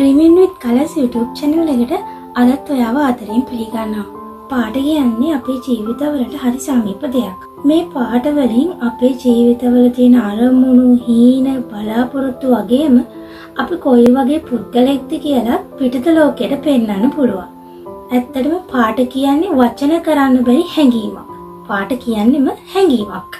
Dreaming with Colors YouTube channel එකට අදත් ඔයාව ආදරෙන් පිළිගන්නවා. පාට කියන්නේ අපේ ජීවිතවලට හරි සමීප දෙයක්. මේ පාට වලින් අපේ ජීවිතවල තියෙන අරමුණු, හීන, බලාපොරොත්තු වගේම අපි කොයි වගේ පුද්ගලයෙක්ද කියලා පිටත ලෝකයට පෙන්වන්න පුළුවන්. ඇත්තටම පාට කියන්නේ වචන කරන්න බැරි හැඟීමක්. පාට කියන්නෙම හැඟීමක්.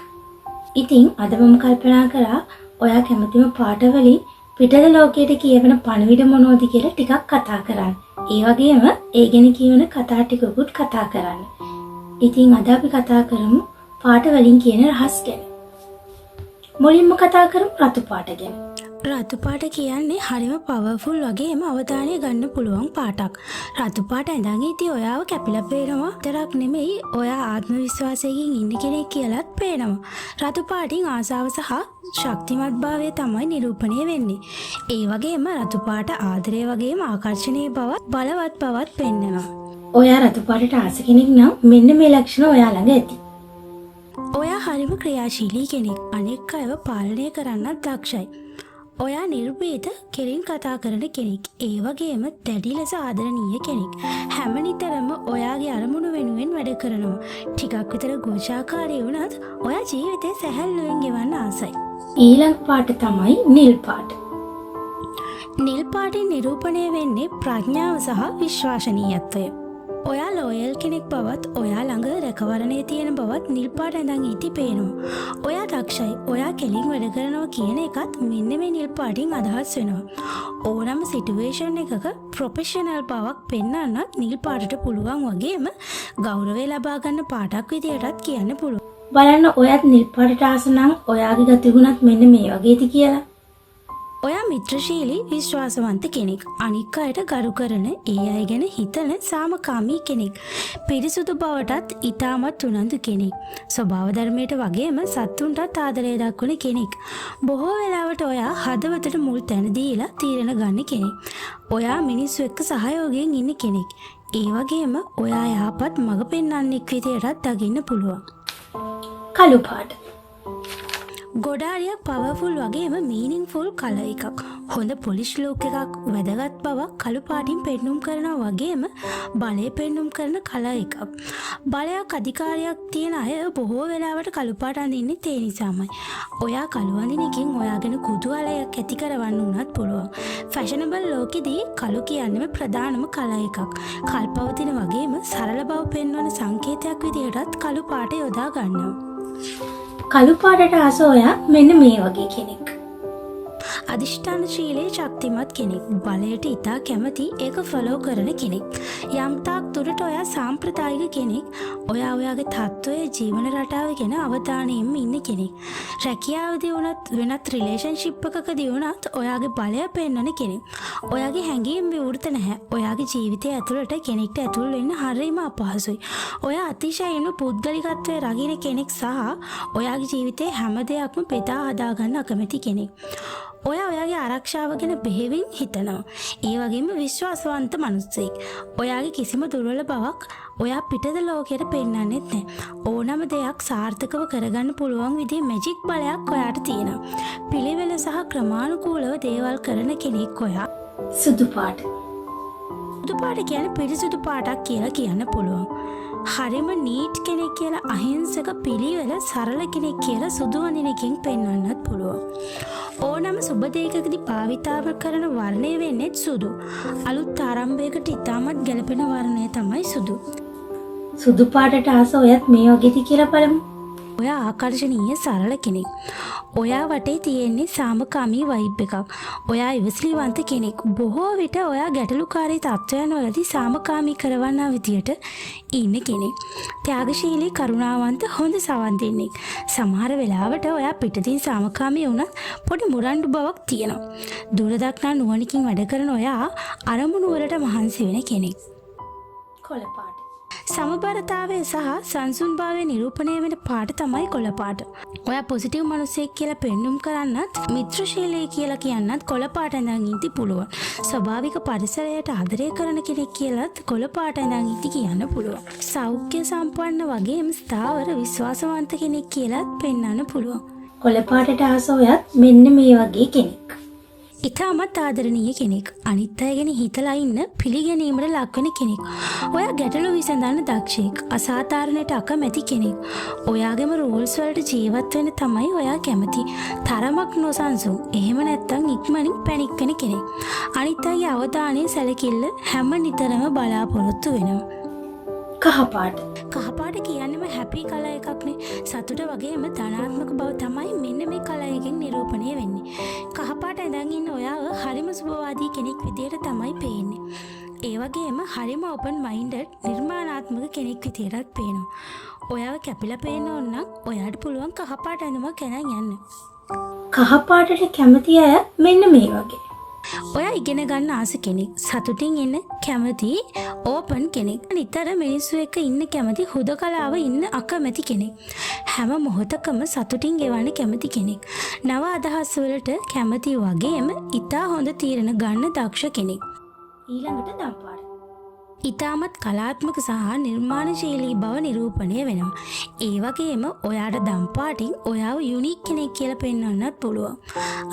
ඉතින් අද මම කල්පනා කරා ඔයා කැමතිම පාට වලින් පිටත ලෝකයට කියවන පණිවිඩ මොනවද කියලා ටිකක් කතා කරන්න. ඒ වගේම ඒ ගැන කියවන කතා ටිකකුත් කතා කරන්න. ඉතින් අද අපි කතා කරමු පාට වලින් කියන රහස් ගැන. මුලින්ම කතා කරමු රතු පාට ගැන. රතු පාට කියන්නේ හරිම පවර්ෆුල් වගේම අවධානය ගන්න පුළුවන් පාටක්. රතු පාට ඇඳන් හිටිය ඔයාව කැපිලා පේනවා. විතරක් නෙමෙයි, ඔයා ආත්ම විශ්වාසයකින් ඉන්න කෙනෙක් කියලත් පේනවා. රතු පාටින් ආසාව සහ ශක්තිමත් භාවය තමයි නිරූපණය වෙන්නේ. ඒ වගේම රතු පාට ආදරය වගේම ආකර්ෂණීය බවත් බලවත් බවත් පෙන්නනවා. ඔයා රතු පාටට ආස කෙනෙක් නම් මෙන්න මේ ලක්ෂණ ඔයා ළඟ ඇති. ඔයා හරිම ක්‍රියාශීලී කෙනෙක්. අනෙක් අයව පාලනය කරන්නත් දක්ෂයි. ඔයා නිර්භීත, කෙලින් කතා කරන කෙනෙක්. ඒ වගේම දැඩි ලෙස ආදරණීය කෙනෙක්. හැම නිතරම ඔයාගේ අරමුණු වෙනුවෙන් වැඩ කරනවා. ටිකක් විතර ඝෝෂාකාරී වුණත් ඔයා ජීවිතේ සැහැල්ලුවෙන් ගෙවන්න ආසයි. ඊළඟ පාට තමයි නිල් පාට. නිල් පාටින් නිරූපණය වෙන්නේ ප්‍රඥාව සහ විශ්වාසනීයත්වය. ඔයා ලෝයල් කෙනෙක් බවත්, ඔයා ළඟ රැකවරණය තියෙන බවත් නිල් පාට ඇඳන් ඉද්දි පේනවා. ඔයා දක්ෂයි. ඔයා කෙලින් වැඩ කරනවා කියන එකත් මෙන්න මේ නිල් පාටින් අදහස් වෙනවා. ඕනම සිටුවේෂන් එකක ප්‍රොෆෙෂනල් බවක් පෙන්වන්නත් නිල් පාටට පුළුවන් වගේම ගෞරවය ලබා ගන්න පාටක් විදියටත් කියන්න පුළුවන්. බලන්න, ඔයත් නිල් පාටට ආස නම් ඔයාගේ ගතිගුණත් මෙන්න මේ වගේද කියලා. ඔයා මිත්‍රශීලී, විශ්වාසවන්ත කෙනෙක්. අනික් අයට ගරු කරන, ඒ අය ගැන හිතන සාමකාමී කෙනෙක්. පිරිසුදු බවටත් ඉතාමත් උනන්දු කෙනෙක්. ස්වභාව ධර්මයට වගේම සත්තුන්ටත් ආදරය දක්වන කෙනෙක්. බොහෝ වෙලාවට ඔයා හදවතට මුල් තැන දීලා තීරණ ගන්න කෙනෙක්. ඔයා මිනිස්සු එක්ක සහයෝගයෙන් ඉන්න කෙනෙක්. ඒ වගේම ඔයා යහපත් මඟ පෙන්වන්නෙක් විදියටත් දකින්න පුළුවන්. කළු පාට. ගොඩාරියක් පවර්ෆුල් වගේම මීනින්ග්ෆුල් කලර් එකක්. හොඳ පොලිෂ් ලුක් එකක්, වැදගත් බවක් කළු පාටින් පෙන්නුම් කරනවා වගේම බලය පෙන්නුම් කරන කලර් එකක්. බලයක් අධිකාරියක් තියෙන අය බොහෝ වෙලාවට කළු පාට අඳින්නේ ඒ නිසාමයි. ඔයා කළු අඳින එකෙන් ඔයා ගැන කුතුහලයක් ඇති කරවන්න උනත් පුළුවන්. ෆැෂනබල් ලෝකෙදී කළු කියන්නේම ප්‍රධානම කලර් එකක්. කල් පවතින වගේම සරල බව පෙන්වන සංකේතයක් විදිහටත් කළු පාට යොදා ගන්නවා. කළු පාටට ආස ඔයා මෙන්න මේ වගේ කෙනෙක්. අධිෂ්ඨානශීලී, ශක්තිමත් කෙනෙක්. බලයට ඉතා කැමති, ඒක ෆලෝ කරන කෙනෙක්. යම් තාක් දුරට ඔයා සාම්ප්‍රදායික කෙනෙක්. ඔයා ඔයාගේ තත්ත්වය, ජීවන රටාව ගැන අවධානයෙන්ම ඉන්න කෙනෙක්. රැකියාවදී වුණත් වෙනත් රිලේෂන්ෂිප් එකකදී වුණත් ඔයාගේ බලය පෙන්වන කෙනෙක්. ඔයාගේ හැඟීම් විවෘත නැහැ. ඔයාගේ ජීවිතය ඇතුළට කෙනෙක්ට ඇතුල් වෙන්න හරිම අපහසුයි. ඔයා අතිශයින්ම පුද්ගලිකත්වය රකින කෙනෙක් සහ ඔයාගේ ජීවිතේ හැම දෙයක්ම බෙදා හදාගන්න අකමැති කෙනෙක්. ඔයා ඔයාගේ ආරක්ෂාව ගැන බෙහෙවින් හිතනවා. ඒ වගේම විශ්වාසවන්ත මනුස්සයෙක්. ඔයාගේ කිසිම දුර්වල බවක් ඔයා පිටත ලෝකයට පෙන්වන්නෙත් නෑ. ඕනම දෙයක් සාර්ථකව කරගන්න පුළුවන් විදිහේ මැජික් බලයක් ඔයාට තියෙනවා. පිළිවෙල සහ ක්‍රමානුකූලව දේවල් කරන කෙනෙක් ඔයා. සුදු පාට. සුදු පාට කියන්නේ පිරිසුදු පාටක් කියලා කියන්න පුළුවන්. හරිම නීට් කෙනෙක් කියලා, අහිංසක, පිළිවෙල, සරල කෙනෙක් කියලා සුදු අඳින එකෙන් පෙන්වන්නත් පුළුවන්. ඕනම සුබ දෙයකදී භාවිතා කරන වර්ණය වෙන්නේ සුදු. අලුත් ආරම්භයකට ඉතාමත් ගැලපෙන වර්ණය තමයි සුදු. සුදු පාටට ආස ඔයත් මේ වගේද කියලා බලමු. ඔයා ආකර්ෂණීය, සරල කෙනෙක්. ඔයා වටේ තියෙන්නේ සාමකාමී වයිබ් එකක්. ඔයා ඉවසිලිවන්ත කෙනෙක්. බොහෝ විට ඔයා ගැටලුකාරී තත්ත්වයන් වලදී සාමකාමී කරවන්නා විදියට ඉන්න කෙනෙක්. ත්‍යාගශීලී, කරුණාවන්ත, හොඳ සවන් දෙන්නෙක්. සමහර වෙලාවට ඔයා පිටතින් සාමකාමී වුණත් පොඩි මුරණ්ඩු බවක් තියෙනවා. දුර දක්නා නුවණකින් වැඩ කරන ඔයා අරමුණු වලට මහන්සි වෙන කෙනෙක්. කොළ පාට. සමබරතාවය සහ සංසුන්භාවය නිරූපණය වෙන පාට තමයි කොළ පාට. ඔයා පොසිටිව් මනුස්සයෙක් කියලා පෙන්නුම් කරන්නත්, මිත්‍රශීලී කියලා කියන්නත් කොළ පාට ඇඳන් ඉද්දි පුළුවන්. ස්වභාවික පරිසරයට ආදරය කරන කෙනෙක් කියලත් කොළ පාට ඇඳන් ඉද්දි කියන්න පුළුවන්. සෞඛ්‍ය සම්පන්න වගේම ස්ථාවර, විශ්වාසවන්ත කෙනෙක් කියලත් පෙන්වන්න පුළුවන්. කොළ පාටට ආස ඔයත් මෙන්න මේ වගේ කෙනෙක්. ඉතාමත් ආදරණීය කෙනෙක්. අනිත් අය ගැන හිතලා ඉන්න පිළිගැනීමට ලක්වන කෙනෙක්. ඔයා ගැටලු විසඳන්න දක්ෂයෙක්. අසාධාරණයට අකමැති කෙනෙක්. ඔයාගේම රූල්ස් වලට ජීවත් වෙන්න තමයි ඔයා කැමති. තරමක් නොසන්සුන්. එහෙම නැත්නම් ඉක්මනින් පැනික් වෙන කෙනෙක්. අනිත් අයගේ අවධානය සැලකිල්ල හැම නිතරම බලාපොරොත්තු වෙනවා. කහ පාට. කහ පාට කියන්නෙම හැපි කලර් එකක්නේ. සතුට වගේම ධනාත්මක බව තමයි මෙන්න මේ කලර් එකෙන් නිරූපණය වෙන්නේ. කහ පාට ඇඳන් ඉන්න ඔයාව හරිම සුබවාදී කෙනෙක් විදියට තමයි පේන්නේ. ඒ වගේම හරිම ඕපන් මයින්ඩඩ් නිර්මාණාත්මක කෙනෙක් විදියටත් පේනවා. ඔයාව කැපිලා පේන්න ඕන නම් ඔයාට පුළුවන් කහ පාට ඇඳුමක් ඇඳන් යන්න. කහ පාටට කැමති අය මෙන්න මේ වගේ. ඔයා ඉගෙන ගන්න ආස කෙනෙක්. සතුටින් ඉන්න කැමති ඕපන් කෙනෙක්. නිතර මිනිස්සු එක්ක ඉන්න කැමති හුදකලාව ඉන්න අකමැති කෙනෙක්. හැම මොහොතකම සතුටින් ගෙවන්න කැමති කෙනෙක්. නව අදහස් වලට කැමති වගේම ඉතා හොඳ තීරණ ගන්න දක්ෂ කෙනෙක්. ඊළඟට දම් පාට. ඉතාමත් කලාත්මක සහ නිර්මාණශීලී බව නිරූපණය වෙනවා. ඒ වගේම ඔයාට දම් පාටින් ඔයාව යුනික් කෙනෙක් කියලා පෙන්වන්නත් පුළුවන්.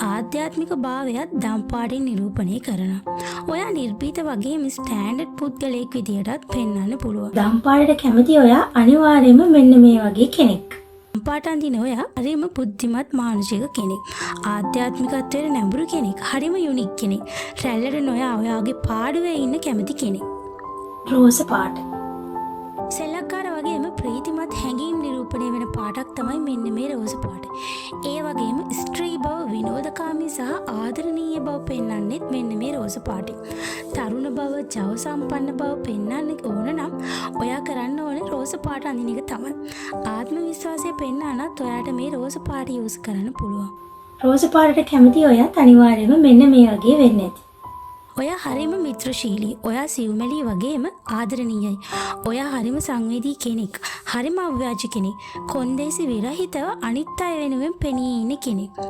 ආධ්‍යාත්මික භාවයත් දම් පාටින් නිරූපණය කරනවා. ඔයා නිර්භීත වගේම ස්ටෑන්ඩඩ් පුද්ගලයෙක් විදියටත් පෙන්වන්න පුළුවන්. දම් පාටට කැමති ඔයා අනිවාර්යයෙන්ම මෙන්න මේ වගේ කෙනෙක්. දම් පාට අඳින ඔයා හරිම බුද්ධිමත් මානසික කෙනෙක්. ආධ්‍යාත්මිකත්වයට නැඹුරු කෙනෙක්. හරිම යුනික් කෙනෙක්. රැල්ලට නොයා ඔයාගේ පාඩුවේ ඉන්න කැමති කෙනෙක්. රෝස පාට. සෙල්ලක්කාර වගේම ප්‍රීතිමත් හැඟීම් නිරූපණය වෙන පාටක් තමයි මෙන්න මේ රෝස පාට. ඒ වගේම ස්ත්‍රී බව, විනෝදකාමී සහ ආදරණීය බව පෙන්වන්නෙත් මෙන්න මේ රෝස පාටෙන්. තරුණ බව, ජව සම්පන්න බව පෙන්වන්න ඕන නම් ඔයා කරන්න ඕනේ රෝස පාට අඳින එක තමයි. ආත්ම විශ්වාසය පෙන්වන්නත් ඔයාට මේ රෝස පාට යූස් කරන්න පුළුවන්. රෝස පාටට කැමති ඔයාත් අනිවාර්යයෙන්ම මෙන්න මේ වගේ වෙන්න ඇති. ඔයා හරිම මිත්‍රශීලී. ඔයා සිව්මැලි වගේම ආදරණීයයි. ඔයා හරිම සංවේදී කෙනෙක්. හරිම අව්‍යාජ කෙනෙක්. කොන්දේසි විරහිතව අනිත් අය වෙනුවෙන් පෙනී ඉන්න කෙනෙක්.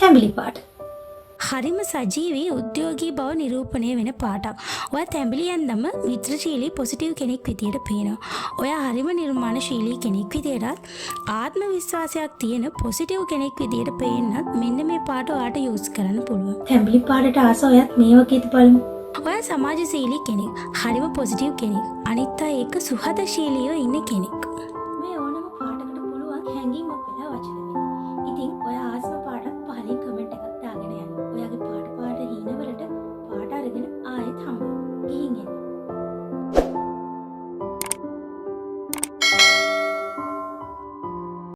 තැඹිලි පාට. හරිම සජීවී උද්‍යෝගී බව නිරූපණය වෙන පාටක්. ඔයා තැඹිලි ඇන්දම මිත්‍රශීලී පොසිටිව් කෙනෙක් විදියට පේනවා. ඔයා හරිම නිර්මාණශීලී කෙනෙක් විදියටත් ආත්ම විශ්වාසයක් තියෙන පොසිටිව් කෙනෙක් විදියට පේන්නත් මෙන්න මේ පාට ඔයාට යූස් කරන්න පුළුවන්. තැඹිලි පාටට ආස ඔයත් මේ වගේද බලමු. ඔයා සමාජශීලී කෙනෙක්. හරිම පොසිටිව් කෙනෙක්. අනිත් අය එක්ක සුහදශීලීව ඉන්න කෙනෙක්. මේ ඕනම පාටකට පුළුවන් හැඟීමක් වෙලා වචන වෙන්න.